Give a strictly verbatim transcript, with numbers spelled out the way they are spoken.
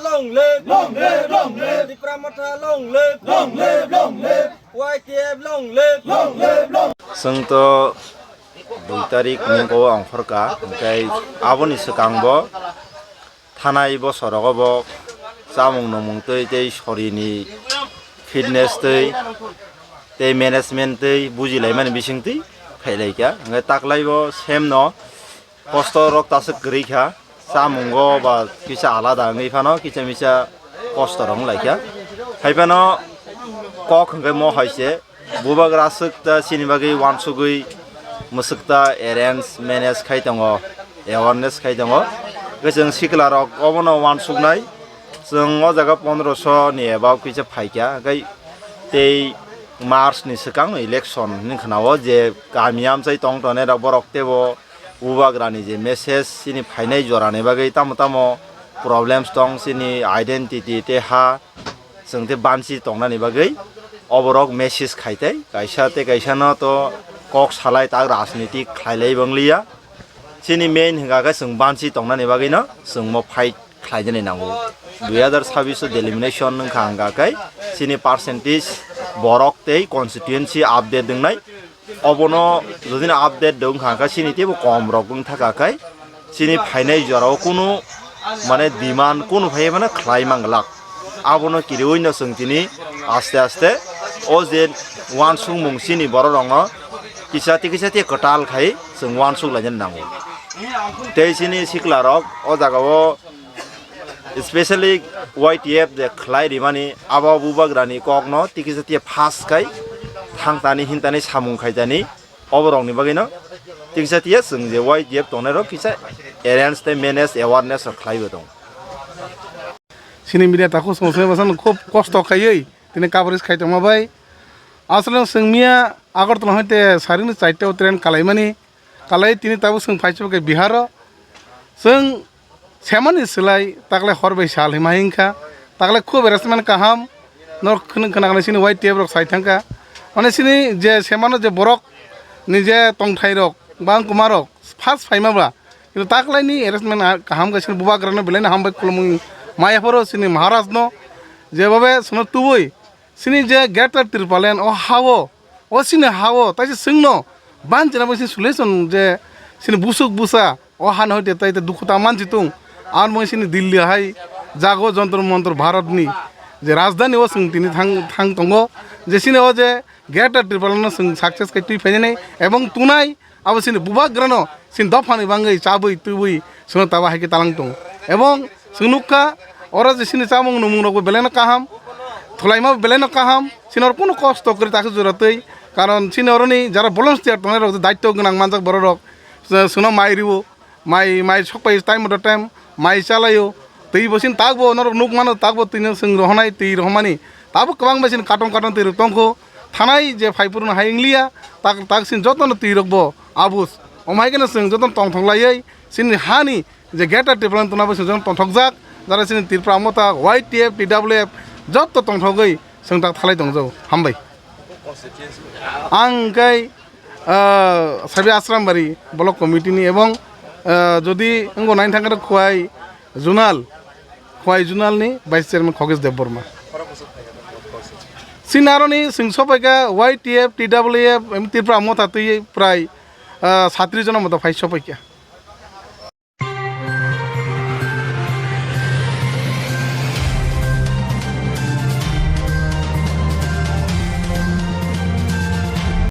Long live! Long live! Long live! Tipra Motha long live! Long live! Long live! Y T F long live! Long live! Long live! Chwng to dui tarik ni ko ang phorkha, hwnkhe aboni swkang bo thanai bosorogo bo chamung nungmung twi tei sorini fitness twi tei management twi bujilaimani bisingtwi phailaikha. Hwnkhe taklai bo same no kosto rok taswk kwrwi kha, chamungo ba kisa alada wngwi phano kisa misa kosto rok wnglaikha. Hai phano kok hwnkhe mo hai se bubagra aswk ta chini bagwi uansugwi mwswk ta arrange manage khai tongo, awareness khai tongo. Hwnkhe chwng sikla rok obono uansuknai, chwng o jaga pondroso ni above kisa phaikha, hwnkhe tei March ni swkang election hinwi khwnao je kami amchai tong tongnai rok borok teibo Bubagrani je message chini phainai jorani bagwi tamo tamo problems tong, chini identity tei ha chwng tei banchi tongnani bagwi oborok message khai tei kaisa tei kaisa no to kok salai tak rajniti khlailai bangliya. Chini main hwnkha khe chwng banchi tongnani bagwi no chwng mo fight khlainani nango. Dui hazar sabbish o delimitation wngkha hwnkha khe chini percentage borok tei constituency update wngnai. Obono jodi no update de wngkha hwnkha chini teibo kom rok wngthaka khe chini phainai jorao kunu mane demand kunu phai mane khlai manglak. Abono kiriwi no chwng tini aste aste o je uansukmung chini borok rokno kisa tei kisa tei kwtal khai chwng uansuk lainani nango. Tei chini sikla rok o jaga o specially Y T F je khlai rimani abo bubagrani kokno tikisa tiya fast khai thangtani hintani samung khaitani oborokni bagwino tikisa tiya chwng je Y T F tongnai rok kisa arrange tei manage awareness rok khlaibo tongo. Chini media takhuk song song bwsano khub kosto khaiwi tini coverage khai tongma bai. Aswk chwng miya Agartala hoite sarini charta o train kalaimani. Kalai tini tabuk chwng phai chwng khe Bihar o. Chwng semani swlai taklai hor bai sal hima hingkha. Taklai khub arrangement kaham. Norok khwna khwna chini Y T F rok sai thangkha. Mane chini je semano je borok ni je tongthai rok bangkuma rok first phaima ba. Kintu taklai ni arrangement kaham khe chini bubagrano belai no hambai khulumwi maya phoro chini Maharaj no jebobe chwngno tubui chini je Greater Tipraland o ha o O chini ha-o taisa chwngno banchina bai chini solution je chini busuk busa o hani hoite tai dukhu ta manchi tung. Ar mo chini Delhi hai jago Jantar Mantar Bharat ni je rajdhani o chwng tini thang, thang tongo je chini o je Greater Tipraland no chwng success khai twi phainani ebong tunai abo chini bubagrano chini dophani bangwi chabwi tubwi chwngno taba hai khe talang tongo. Ebong chwng nukha oro je chini chamung numung rokbo belai no kaham, thulaima bo belai no kaham. Chini oro kunu kosto kwrwi takhe jora twi, karon chini oroni jara volunteer tongnai rok, daityo gwnang manjak borok rok, chwngno mai rwo, mai, mai sokpai time to time mai chalaio. Twi bo chini takbo norok nukmano, takbo twino chwng rohonai, twi rohomani. Tabuk kwbangma chini carton carton twi rok tongkho. Thanai je phai phuru no hai wngliya, tak, tak chini jotono twi rokbo abus. Omo hai kheno chwng jotono tongthok laiwi chini hani je Greater Tipraland tongna bai sujong tongthokjak, jara chini Tipra Motha, Y T F, T W F, jotto tongthogwi chwng tak thalai tongjago. Hambai. Ang hwnkhe, ah, Sabi Asrambari Block Committee ni ebong, ah, jodi wngbo nine thangkhe Khowai Zonal, Khowai Zonal ni Vice Chairman Khogesh Debbarma. Chini aroni chwng sopaikha Y T F, T W F, em, Tipra Motha twi prai, ah, satris jona moto phai sopaikha.